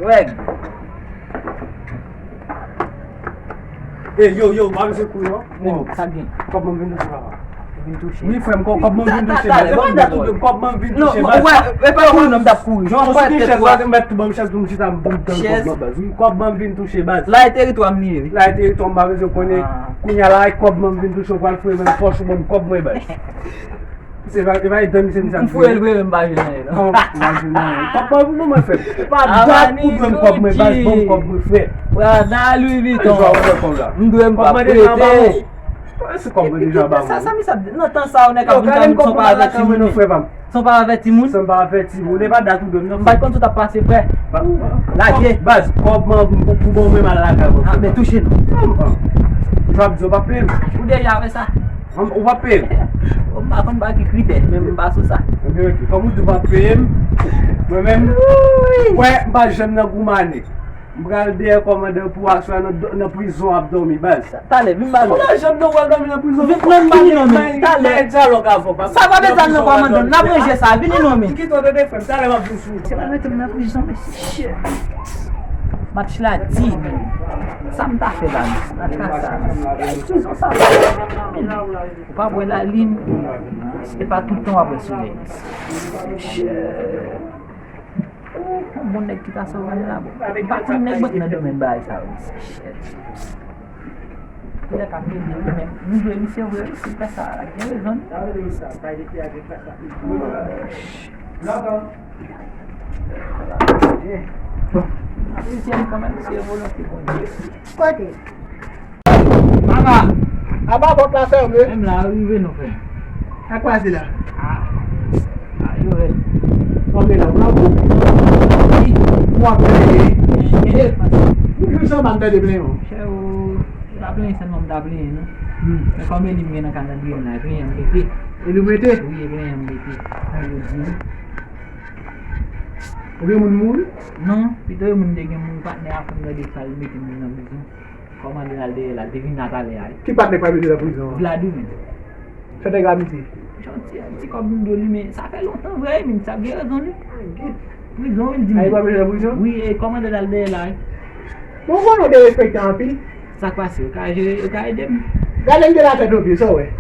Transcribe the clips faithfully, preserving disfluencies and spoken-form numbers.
Règ. Ey, yo, yo, m pa bezwen kouri non. Men sa gen. Kòb mwen vin touche, papa. Vin touche. Wi, frè m, kò- kòb mwen vin touche, baz. Kòb mwen vin touche, baz. Non, wè, e pa kouri non, m t ap kouri. Jan w ap pale tèt ou a. Mèt tou ban m chèz pou m chita, m tann kòb mwen, baz. Wi, kòb mwen vin touche, baz. La e teritwa m li ye, wi. La e teritwa m, m pa bezwen konnen. Kounye a la, e kòb mwen vin touche, w pral fouye menm pòch ou ban m kòb mwen, baz. Se pa, e pa etan misye di sa. M fouye l vre, m pa jwenn anyen, non. Kòman m pa jwenn anyen? Kòb mwen pou mwen, frè. Pa dat pou dwe m kòb mwen, baz, ban m kòb mwen, frè. Prada, Louis Vuitton. M dwe m pa prete. Se kòb mwen deja ba mwen. Sa, sa, misye ap di, nan tan sa, ou nèg ap vin tann son pa avèti moun. Son pa avèti moun. San pa avèti moun. E pa dat ou dwe m, non. M pa t konn si w t ap pase, frè. Lage. Baz, kòb mwen pou, pou bon, mwen mal lakay mwen. Ah, men touche non. J ap di w pa peye m. Ou deja wè sa. Ou pa peye m. M pa konn pa ki kritè, men m pa sou sa. Ebyen, ok. Kòm ou di w pa peye m, mwen menm, wè, m pa janm nan goumannen. M pral dèyè kòmandan pou aswè nan, nan prizon ap dòmi, baz. Talè, vin ba nou. Ou pa janm nan pral dòmi nan prizon. Vin, non, m pa vini non, men. Talè. Talè, dyalòg avè w, baz. Sa pa bezwen al nan kòmandan, n ap ranje sa, vini non, men. Kite w tande, frè m, talè m ap vin sou ou. Se pa mete m nan prizon, men shit. Match la di, men. Sa m ta fè la, men. Nan ka sa, men. Prizon sa, men. Ou pa wè lalin, e pa tout tan w ap wè solèy. Shit. Ou, yon bon nèg ki ta sove m la, bon. M pa konn nèg bank nan domèn bagay sa yo. Shit. Nèg ap ede wi, men m jwe misye vre wi, si l fè sa, gen rezon li. Bon, ap ede m kanmenm, se volonte Bondye. Kote? Mama! Apa pòt la fèmen? Menm la, rive non, frè. Sa k pase la? Ah. Ah, yo rèd. Kòman la, w la bon? Wi. Ou ap plenyen? Wi, wi, sa m ap tande plenyen. Chè, ou pa plenyen sèlman, m ta plenyen, non. Hmm. Men kòm e li m gen nan kalandriye m la, e plenyen m mete. E li w mete? Wi, e plenyen m mete. Sa yo di. Ou gen moun mouri? Non, pito yon moun te gen moun patnè a fè m gade sa, li mete moun nan prizon. Kòmandan al dèyè la, te vin la talè a. Ki patnè k pa mete nan prizon an? Vladou menm. Sa nèg la mete? Jan ti, ti kòb m dwe li, men sa fè lontan vre, men sa gen rezon li. Prizon, wi, l di m. A, li pa mete nan prizon? Wi, e kòmandan al dèyè la, wi. Bon, konnen w derespekte anpil. Sa k pase? Ou ka jere, ou ka ede m? Gade m de la tèt o pye, sa w wè?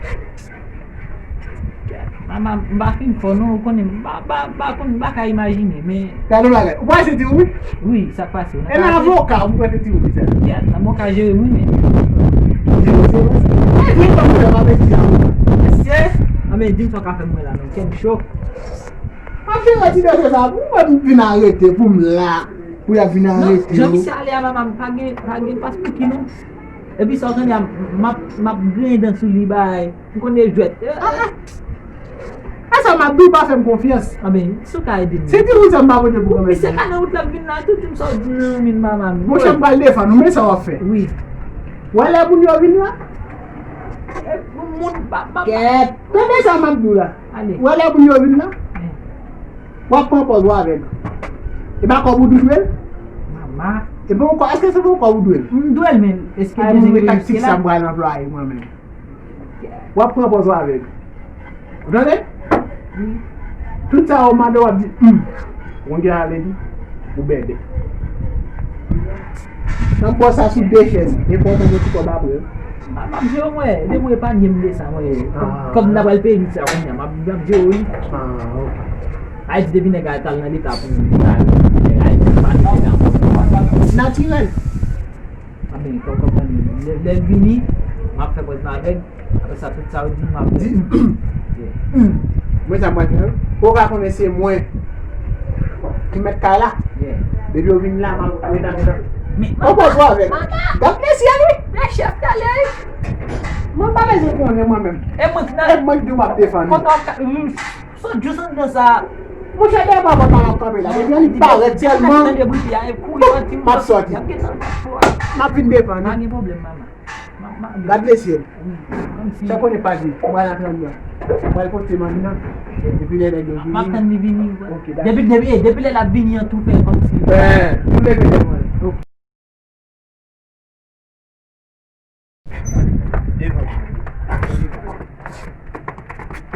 Mama, m pa fin fò non, ou konnen, m pa, pa, pa konn, m pa ka imajine, men. Gade yon bagay. Ou pral soti ou wi? Wi, sa k pase? E nan avoka, ou pral soti ou wi, sa? Yè, nan mwen ka jere m wi, men. Jere w se vre. E vin fè m fè pa mesi avoka. Mesye, anben, di m sa w ka fè m wè la, non, kè m cho. Ap jere ti dosye sa, pou mwen vin arete, pou m la, pou y ap vin arete w. Non, jan misye ale a, mama, m pa gen, pa gen paspouki, non. Epi sa w tande a, m ap, m ap griyen dan sou li, bay. M konn e jwèt. Ah, ah. A sa m ap di w pa fè m konfyans. Anben, si w ka ede m. Se ti moun sa m pa pote pou kòmèsye. Misye ka nan wout l ap vin la, tou di m sa w di m nan men mama m. Monchè, m pral defann ou, men sa w ap fè. Wi. W wè lè moun yo vin la? E, moun pa, pa, pa. Kèt. Tande sa m ap di w la. Ale. W wè lè moun yo vin la? Wi. W ap pran pòz ou avè l. E pa kòb ou dwe l? Mama. E pa yon kòb, èske se pa yon kòb ou dwe l? M dwe l, men èske l bezwen reyisi la? Ay, move taktik sa m pral anplwaye mwen menm. W ap pran pòz ou avè l. Ou tande? Wi. Tout sa yo mande w ap di, hmm. Ou konn ki sa sa vle di? Ou bèbè. Nan pòz sa sou de chèz, e fò w pran yon ti kòb apre. M ap, m ap jere w, mwen. Depi mwen epanye m de sa, mwen. Kòb, kòb m ta pral peye nèg sa kounye a, m ap, m ap jere w li. Ah, ok. Ayiti depi nèg la t al nan leta pou leta, nèg Ayiti pa mete nan pòz. Natirèl. Anben, kòm, kòm, lè, lè l vini, m ap fè pòz mwen avè l. Apre sa, tout sa yo di m, m ap di. Di. Yeah. Mwen sa m ap di, hein? Ou ka konnen se mwen ki mèt kay la. Yeah. Depi yo vin la, m ap ret avè l. Men, pran pòz ou avè l. Gad mesye, wi. Lè chèf talè, wi. Mwen pa bezwen konnen mwen menm. E mwen ki nan. E mwen ki di w m ap defann. Kontan, mm. Sot jous anndan sa. Monchè, dèyè pòt la m ap kanpe la. Depi li parèt sèlman, m ap sòti. M ap vin defann. Pa gen pwoblèm, mama. Gad mesye. Sa konnen pa di. Mwen la pran nan. Mwen pote manmi nan. Epi lè nèg yo vini. M ap tann li vini. Ok, dakò. Depi, depi, eh, depi lè l ap vini an tou fè kòmsi. Eh, tou leve devan. Ok.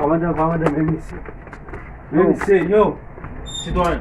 Kòmandan, kòmandan, men mesye. Men mesye, yo. Sitwayen.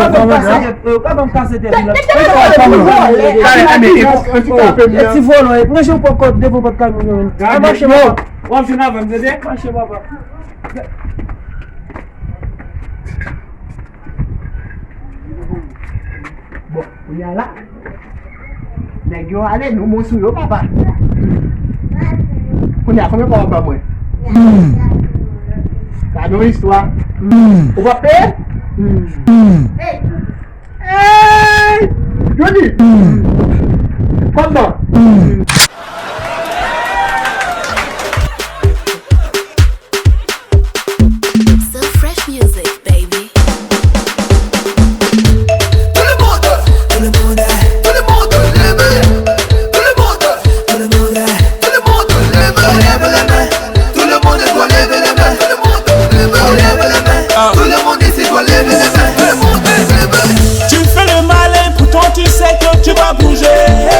Yo, kòmandan. Yo, kòmandan. Ti vòlò, e, pran jan w pran kòd devan pòt kamyon yo. Gade, yo. W ap jwenn avè m, tande? Mache, papa. Bon, kounye a la, nèg yo ale, nou bon sou yo, papa. Kounye a, konbyen kòb w ap ban mwen? Gade yon istwa. Ou p ap peye? Hey! Jodi! Kòb ban! So fresh music, baby. Tu me fais le malin, pourtant tu sais que tu vas bouger.